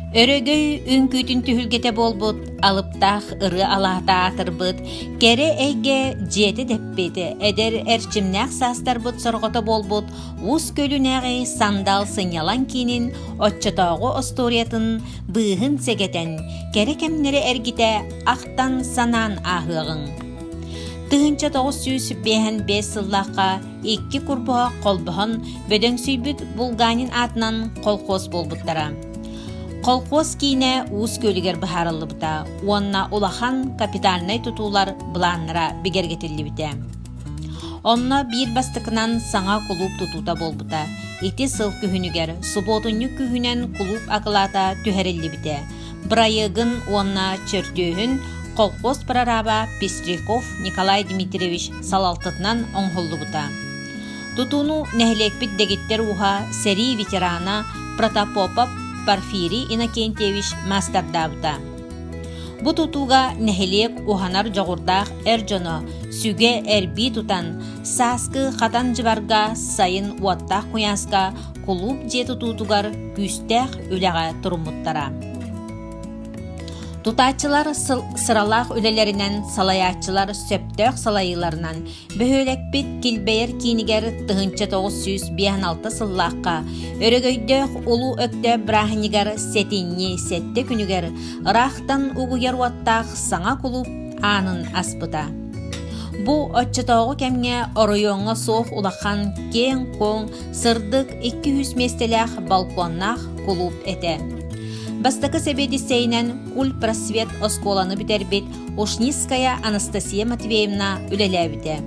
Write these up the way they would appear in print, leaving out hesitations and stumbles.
Өрөгөй үҥкүүтүн түһүлгэтэ буолбут алыптаах ырыа алаата аатырбыт, кэрэ эйгэ дьиэтэ дэппит, эдэр эрчимнээх саастарбыт сорҕото буолбут Уус Күөлүнээҕи Сандал сынньалаҥ киинин оччотооҕу остуоруйатын быыһын сэгэтэн, кэрэ кэмнэри эргитэ ахтан-санаан ааһыаҕыҥ. 1955 сыллаахха икки курбуһах холбоһон бөдөҥсүйбүт Булганин аатынан колхоз буолбуттара. Колхоз киинэ Уус Күөлүгэр быһаарыллыбыта уонна улахан капитальнай тутуулар былааннара бигэргэтиллибитэ. Онно биир бастакынан саҥа кулууп тутуута буолбута. Ити сыл күһүнүгэр субуотунньук күһүнэн кулууп акылаата түһэриллибитэ. Бырайыагын уонна чөртүөһүн колхоз прораба Пестряков Николай Дмитриевич салалтатынан оҥоһуллубута. Тутууну нэһилиэкпит дэгиттэр ууһа, сэрии ветерана Протопопов Порфирий Иннокентьевич маастардаабыта. Бу тутууга нэһилиэк уһанар дьоҕурдаах эр дьоно сүгэ эрбии тутан, сааскы хатан дьыбарга, сайын уоттаах куйааска кулууп дьиэ тутуутугар күүстээх үлэҕэ туруммуттара. Тутааччылар сыралаах үлэлэринэн, салайааччылар сөптөөх салайыыларынан Бөһүөлэкпит килбэйэр киинигэр 1956 сыллаахха Өрөгөйдөөх Улуу Өктөөп бырааһынньыгар сэтинньи сэттэ күнүгэр ыраахтан угуйар уоттаах саҥа кулууп аанын аспыта. Бу оччотооҕу кэмҥэ оройуоҥҥа суох улахан, киэҥ-куоҥ, сырдык 200 миэстэлээх балконнаах кулууп этэ. Бастакы сэбиэдиссэйинэн Кульпросвет оскуоланы бүтэрбит Ушницкая Анастасия Матвеевна үлэлээбитэ.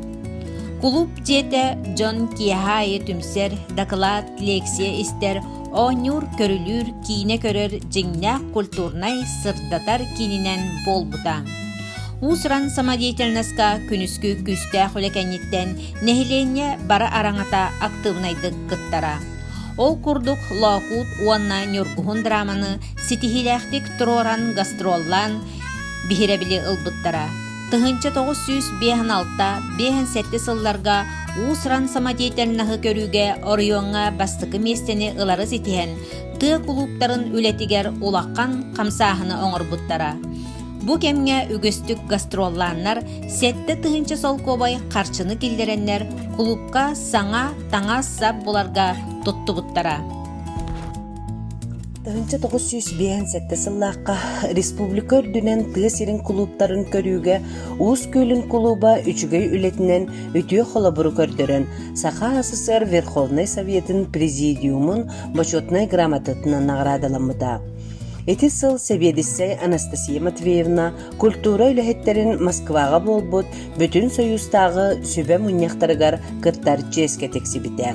Кулууп дьиэтэ дьон киэһэ аайы түмсэр, дакылаат, лекция истэр, оонньуур, көрүлүүр, киинэ көрөр дьиҥнээх культурнай, сырдатар киининэн буолбута. Уус-уран самодеятельноска күнүскү күүстээх үлэ кэнниттэн нэһилиэнньэ бары араҥата актыыбынайдык кыттара. Ол курдук Лоокуут уонна Ньургуһун драманы ситиһиилээхтик туруоран гастроллаан биһирэбили ылбыттара. 1956-57 сылларга уус-уран самодеятельноһы көрүүгэ оройуоҥҥа бастакы миэстэни ылары ситиһэн, тыа кулууптарын үлэтигэр улахан хамсааһыны оҥорбуттара. Бу кэмҥэ үгүстүк гастроллааннар 7000 солкуобай харчыны киллэрэннэр кулуупка саҥа таҥас-сап буларга туттубуттара. 1957 сыллаахха республика үрдүнэн тыа сирин кулууптарын көрүүгэ Уус Күөлүн кулууба үчүгэй үлэтинэн үтүө холобуру көрдөрөн, Саха СССР Верховнай Советын Президиумун Бочуотунай грамотатынан наҕараадаламмыта. Ити сыл сэбиэдиссэй Анастасия Матвеевна культура үлэһиттэрин Москваҕа буолбут Бүтүн Союзтааҕы сүбэ мунньахтарыгар кыттар чиэскэ тиксибитэ.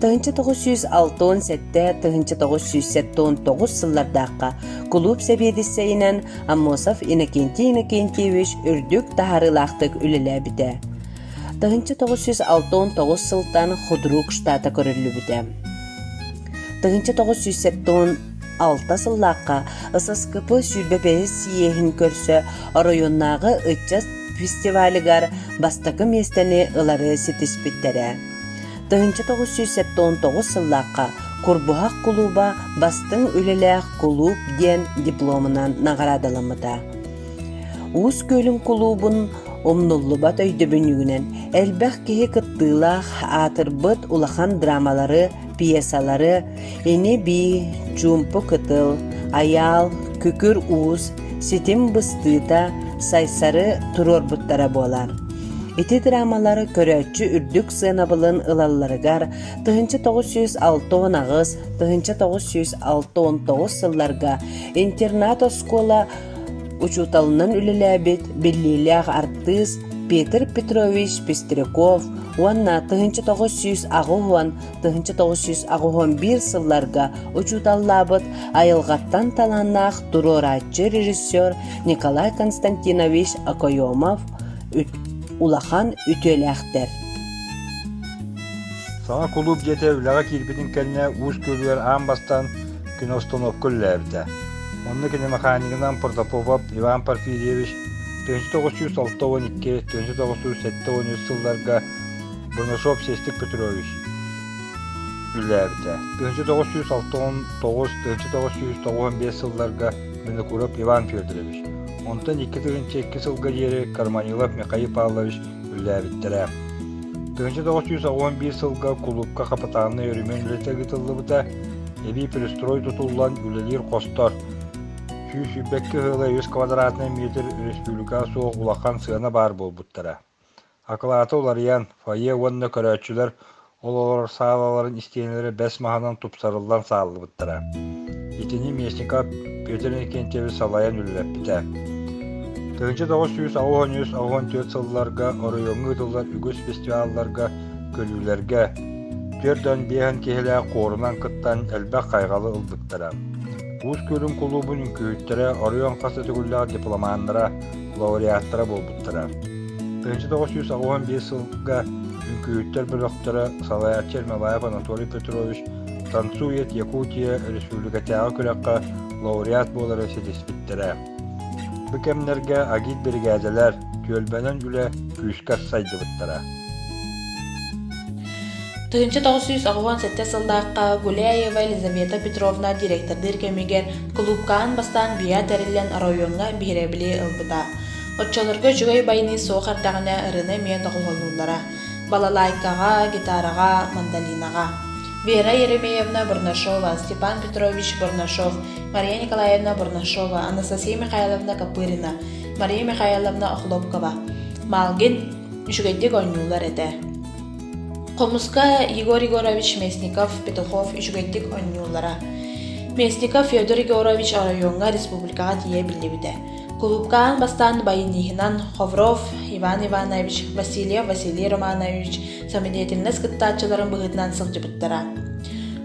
1967 1979 сыллардаахха кулууп сэбиэдиссэйинэн Аммосов Иннокентий Иннокентьевич үрдүк таһаарыылаахтык үлэлээбитэ. 1969 сылтан худрук штата көрүллүбүтэ. 1976 сыллаахха ССКП 25 съеһин көрсө оройуоннааҕы ыччат фестивалыгар бастакы миэстэни ылары ситиспиттэрэ. 1979 сыллаахха Курбуһах кулууба бастыҥ үлэлээх кулууп диэн дипломунан наҕараадаламмыта. Уус Күөлүн кулуубун умнуллубат өйдөбүнньүгүнэн элбэх киһи кыттыылаах аатырбыт улахан драмалары, пьесалары Ини-бии, Чуумпу кытыл, Айаал, Күкүр Уус, Ситим быстыыта, Сайсары туруорбуттара буолар. Ити драмалары көрөөччү үрдүк сыанабылын ылалларыгар 1968 1969 сылларга интернат-оскуола учууталынан үлэлээбит биллиилээх артыыс Петр Петрович Пестряков уонна 1980 1981 сылларга учууталлаабыт айылҕаттан талааннаах туруорааччы режиссер Николай Константинович Окоемов улахан үтүөлээхтэр. Саҥа кулууп дьиэтэ үлэҕэ киирбитин кэннэ Уус Күөлүгэр аан бастаан киноустановка үлэлээбитэ. Онно кини механигынан Протопопов Иван Порфирьевич 1962-1973 сылларга Бурнашов Сестик Петрович. үлэлээбитэ. 1969 1995 сылларга Винокуров Иван Федорович, онтон 2002 сылга диэри Карманилов Михаил Павлович үлэлээбиттэрэ. 1991 сылга кулуупка хапытааннай өрөмүөн үлэтэ ыытыллыбыта, эбии пристрой тутуллан үлэлиир хостор, 122 ыала 3 квадратнай метр республикаҕа суох улахан сыана баар буолбуттара. Акылаата уларыйан, фойе уонна көрөөччүлэр ол олорор саалаларын истиэнэлэрэ бэс маһынан тупсарыллан сааллыбыттара. Итини Местников Петр Иннокентьевич салайан үлэлэппитэ. 1983-84 сылларга оройуоҥҥа ыытыллар үгүс фестивалларга, көрүүлэргэ 45 киһилээх хуорунан кыттан элбэх хайҕалы ылбыттара. Уус Күөлүн кулуубун үҥкүүһүттэрэ оройуон хас да төгүллээх дипломаннара, лауреаттара буолбуттара. 1985 сылга үҥкүүһүттэр бөлөхтөрө салайааччы Ермолаев Анатолий Петрович «Танцует Якутия» республикатааҕы күрэххэ лауреат буолары ситиспиттэрэ. Бу кэмнэргэ агит-биригээдэлэр, түөлбэнэн үлэ күүскэ сайдыбыттара. 1987 сыллаахха Гуляева Елизавета Петровна директордыыр кэмигэр кулуупкаан бастаан ВИА тэриллэн оройуоҥҥа биһирэбили ылбыта. Оччолорго үчүгэй байыныы суох эрдэҕинэ ырыаны эмиэ доҕуһуоллууллара: балалайкаҕа, гитараҕа, мандолинаҕа. Вера Еремеевна Бурнашова, Степан Петрович Бурнашов, Мария Николаевна Бурнашова, Анастасия Михайловна Копырина, Мария Михайловна Охлопкова, Малгин үчүгэйдик оонньууллар этэ. Хомуска Егор Егорович Местников, Петухов үчүгэйдик оонньууллара. Местников Федор Егорович оройуоҥҥа республикаҕа тиийэ биллибитэ. Кулуупка аан бастаан баяниһынан Ховров Иван Иванович, Васильев Василий Романович самодеятельность кыттааччыларын быһыытынан сылдьыбыттара.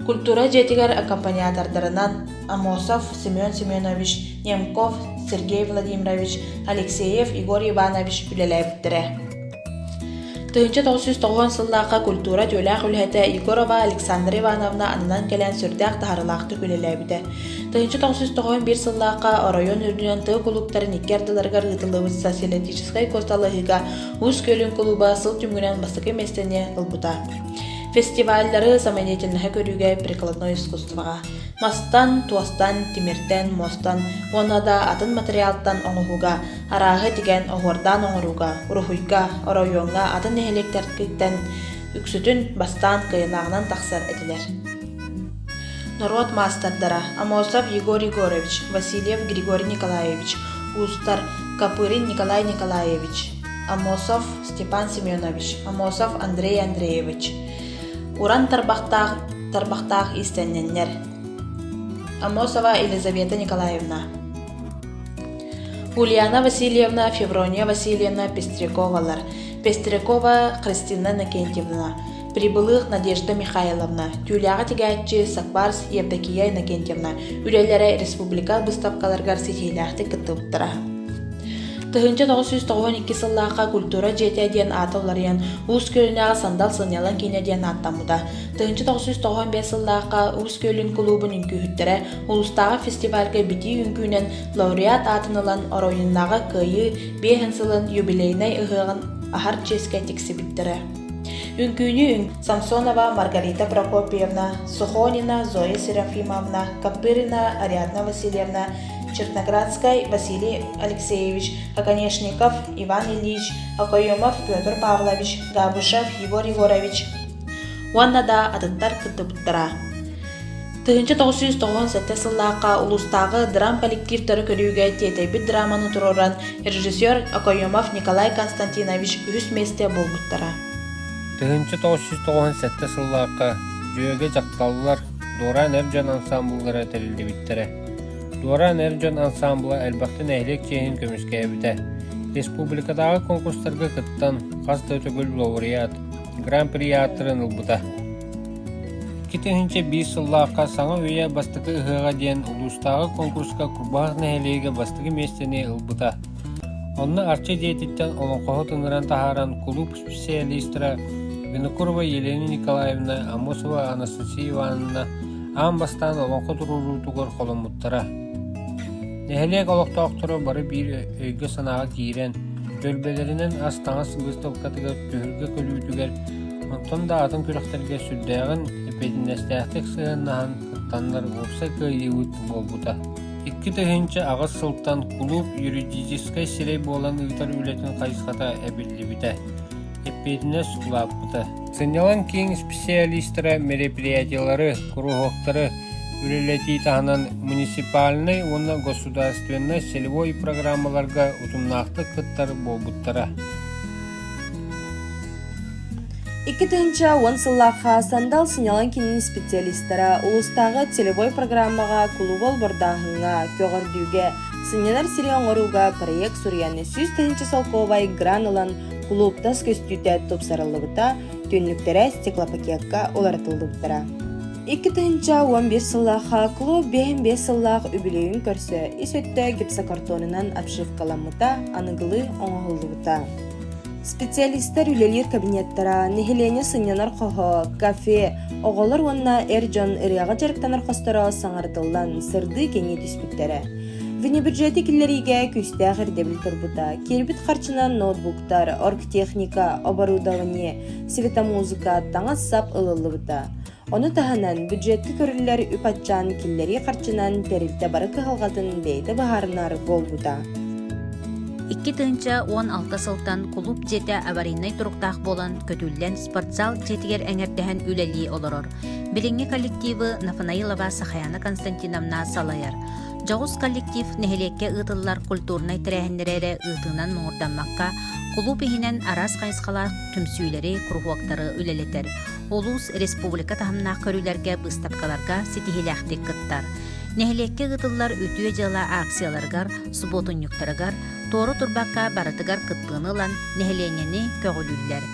Культура дьиэтигэр аккомпаниатордарынан Амосов Семен Семенович, Немков Сергей Владимирович, Алексеев Егор Иванович үлэлээбиттэрэ. 1990 сыллаахха культура түөлээх үлэһитэ Егорова Александра Ивановна ананан кэлэн сүрдээх таһаарыылаахтык үлэлээбитэ. 1991 сыллаахха оройуон үрдүнэн тыа кулууптарын икки ардыларыгар ыытыллыбыт социалистическай куоталаһыыга Уус Күөлүн кулууба сыл түмүгүнэн бастакы миэстэни ылбыта. Фестиваллары самодеятельноһы көрүүгэ прикладной искусствоҕа мастан, туостан, тимиртэн, муостан уонна да атын материалтан оҥоһууга арааһы тигэн оһуордаан оҥорууга, уруһуйга, оройуоҥҥа атын нэһилиэктэртэн үксүтүн бастаан кыайыылааҕынан тахсар этилэр. Норуот маастардара Амосов Егор Егорович, Васильев Григорий Николаевич, уустар Копырин Николай Николаевич, Амосов Степан Семенович, Амосов Андрей Андреевич, уран тарбахтаах тарбахтаах иистэнньэннэр Амосова Елизавета Николаевна, Ульяна Васильевна, Феврония Васильевна Пестряковалар, Пестрякова Христина Иннокентьевна, Прибылых Надежда Михайловна, түүлээҕи тигээччи Сакварс Евдокия Иннокентьевна үлэлэрэ республика быыстапкаларыгар ситиһиилээхтик кыттыбыттара. 1992 сыллаахха культура дьиэтэ диэн аата уларыйан Уус Күөлүнээҕи Сандал сынньалаҥ киинэ диэн ааттаммыта. 1995 сыллаахха Уус Күөлүн кулуубун үҥкүүһүттэрэ улуустааҕы фестивальга битии үҥкүүнэн лауреат аатын ылан оройуоннааҕы Кыайыы биэһин сылын юбилейнай ыһыаҕын аһар чиэскэ тиксибиттэрэ. Үҥкүүнү Самсонова Маргарита Прокопьевна, Сухонина Зоя Серафимовна, Копырина Ариадна Васильевна, Черноградскай Василий Алексеевич, Оконешников Иван Ильич, Окоемов Петр Павлович, Габышев Егор Егорович уонна да атыттар кыттыбыттара. 1997 сыллаахха улуустааҕы драм коллективтары көрүүгэ тиэтэйбит драманы туруоран режиссер Окоемов Николай Константинович үһүс миэстэ буолбуттара. 1997 сыллаахха Дьүөгэ дьахталлар Дуораан эр дьон ансаамбыллара тэриллибиттэрэ. Дуораан эр дьон ансаамбыла элбэхтэ нэһилиэк чиэһин көмүскээбитэ. Республикатааҕы конкурстарга кыттан хас да төгүл лауреат, Гран-при ааттарын ылбыта. 2001 сыллаахха Саҥа үйэ бастакы ыһыаҕа диэн улуустааҕы конкурска Курбаһах нэһилиэгэ бастакы миэстэни ылбыта. Онно Арчы дьиэтиттэн олоҥхоһут ыҥыран таһааран кулууп специалистара Винокурова Елена Николаевна, Аммосова Анастасия Ивановна аан бастаан олоҥхо туруоруутугар холоммуттара. Нэһилиэк олохтоохторо бары биир өйгө-санааҕа киирэн, түөлбэлэринэн ас-таҥас быыстапкатыгар, түһүлгэ көрүүтүгэр, онтон да атын күрэхтэргэ сүрдээҕин. эппиэтинэстээхтик сыһыаннаһан кыттаннар уопсай кыайыыбыт буолбута. 2008 сылтан кулууп юридическай сирэй буолан ыытар үлэтин хайысхата эбиллибитэ, эппиэтинэс улааппыта. Сынньалаҥ киин специалистара мероприятиелары, куруһуоктары үлэлэтии таһынан муниципальнай уонна государственнай целевой программаларга утумнаахтык кыттар буолбуттара. 2010 сыллаахха Сандал сынньалаҥ киинин специалистара улуустааҕы целевой программаҕа кулууба олбордааһыҥҥа, көҕөрдүүгэ, сынньанар сири оҥорууга проект суруйан 100 000 солкуобай гран ылан кулууп тас көстүүтэ тупсарыллыбыта, түннүктэрэ стеклопакекка уларытыллыбыттара. 2011 сыллаахха кулууп 55 сыллаах үбүлүөйүн көрсө ис өттө гипсокартонунан обшивкаламмыта, аныгылыы оҥоһуллубута. Специалистар үлэлиир кабинеттара, нэһилиэнньэ сынньанар хоһо, кафе, оҕолор уонна эр дьон ырыаҕа дьарыктанар хосторо саҥардыллан, сырдыы-кэҥии түспүттэрэ. Внебюджеты киллэриигэ күүстээх ирдэбил турбута. Киирбит харчынан ноутбуктар, оргтехника, оборудование, светомузыка, таҥас-сап ылыллыбыта. Ону таһынан, бюджекка көрүллэр үп аччаан киллэрии харчынан тэрилтэ бары кыһалҕатын бэйэтэ быһаарынар буолбута. 2016 сылтан кулууп дьиэтэ аварийнай туруктаах буолан көтүллэн спортзал дьиэтигэр эҥэрдэһэн үлэлии олорор. Билиҥҥи коллективы Нафанаилова Сахаяна Константиновна салайар. Дьоҕус коллектив нэһилиэккэ ыытыллар культурнай тэрээһиннэри эрэ ыытыынан муҥурдаммакка, кулууп иһинэн араас хайысхалаах түмсүүлэри, куруһуоктары үлэлэтэр. Улуус, республика таһымнаах көрүүлэргэ, быыстапкаларга ситиһиилээхтик кыттар. Нэһилиэккэ ыытыллар үтүө дьыала акцияларыгар, субуотунньуктарыгар туора турбакка барытыгар кыттыыны ылан нэһилиэнньэни көҕүлүүллэр.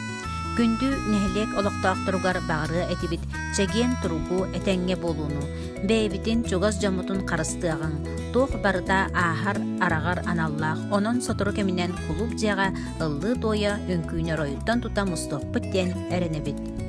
Күндү нэһилиэк олохтоохторугар баҕарыа этибит чэгиэн туругу, этэҥҥэ буолууну, бэйэбитин, чугас дьоммутун харыстыаҕыҥ, туох барыта ааһар, араҕар аналлаах, онон сотору кэминэн кулууп дьиэҕэ ыллыы-туойа, үҥкүүнү оройуттан тута мустуохпут диэн эрэнэбит.